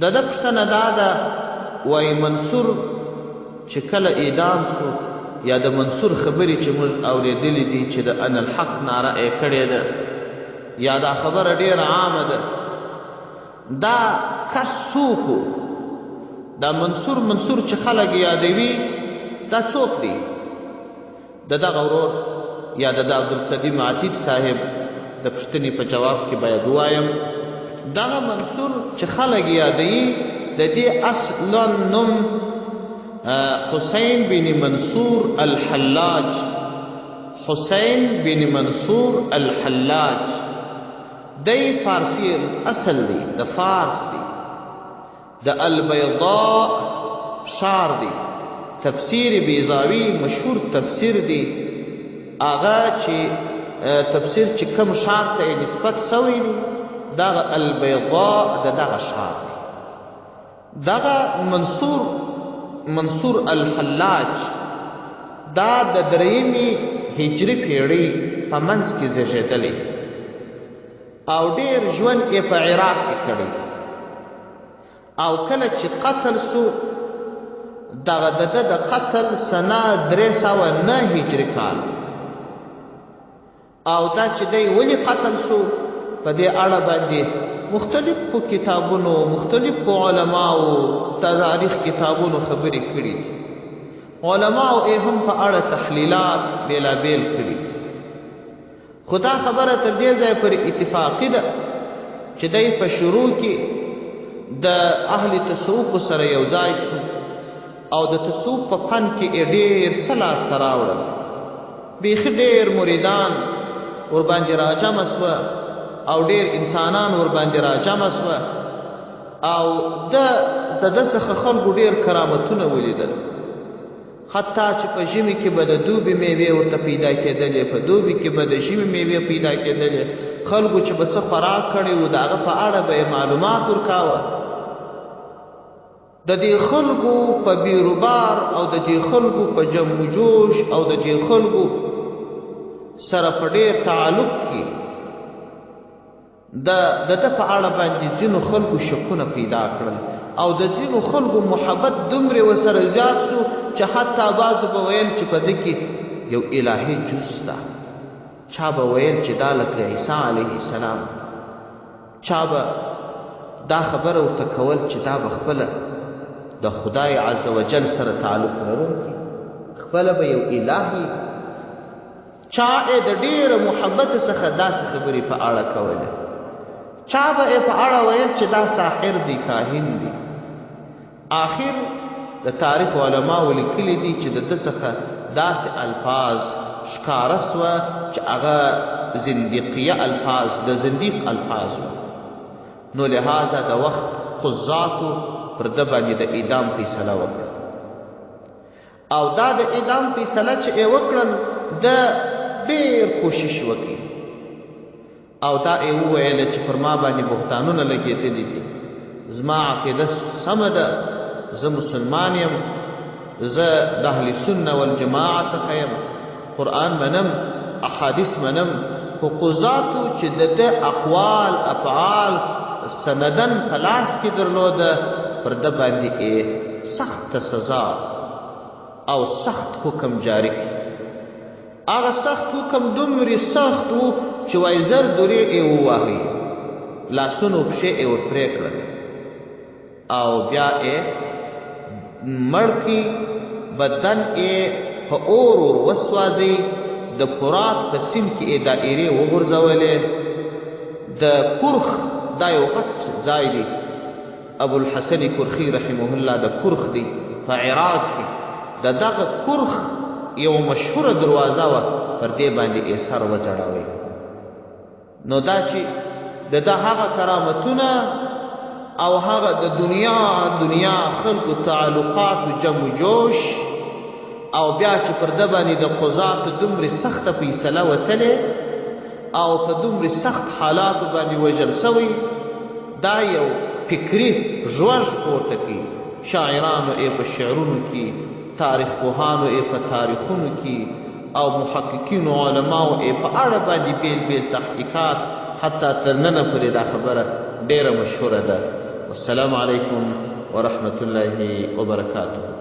د ده پوښتنه دا ده، وایي منصور چې کله اعدام سو، یا د منصور خبرې چې موږ اورېدلې دي چې د انا الحق ناره یې کړې ده، یا دا خبره ډېره عامه ده، دا کس څوک و؟ دا منصور چې خلک یادوي دا څوک دی؟ د دغه ورور یا د عبدالقدیم عتیق صاحب د پوښتنې په جواب کې باید ووایم، دغه منصور چې خلک یادوي د دې اصلا نوم حسین بن منصور الحلاج، حسین بن منصور الحلاج، دی فارسی اصل دی، د فارس دی، د البیضاء ښار دی. تفسیر بیضاوي مشهور تفسیر دی، هغه چې تفسیر چې کوم ښار ته یې نسبت سوی دی دغه البیضاء د دغه ښار دی. دغه منصور الحلاج دا د درېیمې هجري پیړۍ په منځ کې زیږېدلی دی او ډېر ژوند یې په عراق کې کړی دی. او کله چې قتل سو، دغه د ده د قتل سنه 309 هجري کال. او دا چې دی ولې قتل سو په دې اړه باندې مختلفو کتابونو، مختلفو علماو تاریخ کتابونو خبرې کړې دي. علماو یې هم په اړه تحلیلات بېلابېل کړي دي. خو دا خبره تر دې ځایه پورې اتفاقي ده چې دی په شروع کې د اهل تصوف سره یو ځای سو او د تصوف په فن کې یې ډېر څه لاسته راوړل. بیخي ډېر مریدان ورباندې راجمع سوه او ډېر انسانان ورباندې راجمع سوه او د ده څخه خلکو ډېر کرامتونه ولیدل. حتی چې په ژمي کې به د دوبي میوې ورته پیدا کېدلې، په دوبي کې به د ژمي میوې پیدا کېدلې. خلکو چې به څه خوراک کړی و د هغه په اړه به یې معلومات ورکاوه. د دې خلکو په بیروبار او د دې خلکو په جم و جوش او د دې خلکو سره په ډېر تعلق کې د ده په اړه باندې ځینو خلکو شکونه پیدا کړل او د ځینو خلکو محبت دومره ورسره زیات سو چې حتی بعضو به ویل چې په ده کې یو الهي جز ده، چا به ویل چې دا لکه عیسی علیه السلام، چا به دا خبره ورته کول چې دا به خپله د خدای عز وجل سره تعلق لرونکي، خپله به یو الهي. چا یې د ډېره محبت څخه داسې خبرې په اړه کولې، چا به یې په اړه ویل چې دا ساحر دی، کاهن دی. آخر د تاریخ علماو لیکلي دي چې د ده څخه داسې الفاظ ښکاره سوه چې هغه زندیقیه الفاظ، د زندیق الفاظ وه. نو لهذا د وخت قضاتو پر ده باندې د اعدام فیصله وکړه. او دا د اعدام فیصله چې یې وکړل، ده ډېر کوشش وکړي او دا یې وویل چې پر ما باندې بهتانونه لګېدلي دي، زما عقیده سمه ده، زه مسلمان یم، زه د اهل سنة والجماعة څخه یم، قرآن منم، احادیث منم. خو قضاتو چې د ده اقوال افعال سندن په لاس کې درلوده، پر ده باندې یې سخته سزا او سخت حکم جاري کړي. هغه سخت حکم دومره سخت و چې وایي 1000 دورې یې ووهئ، لاسونو پښې یې ورپرې کړل او بیا یې مړ کړي، بدن یې په اور ور وسوځي، د فرات په سیند کې یې دایرې وغورځولې. د کرخ دا یو غټ ځای دی، ابو الحسن کرخي رحمه الله د کرخ دی په عراق کې. د دغه کرخ یو مشهوره دروازه وه، پر دې باندې یې سر وځړوی. نو دا چې د ده هغه کرامتونه او هغه د دنیا خلکو تعلقات جم و جوش او بیا چې پر ده باندې د قضاتو دومره سخته فیصله وتلې او په دومره سخت حالاتو باندې وژل سوی، دا یو فکري ژوژ پورته کوي. شاعرانو یې په شعرونو کې، تاریخ پوهانو یې په تاریخونو کې، او محققینو علماو یې په اړه باندې بېل بېل تحقیقات، حتی تر ننه پورې دا خبره ډېره مشهوره ده. والسلام علیکم ورحمة الله وبرکاته.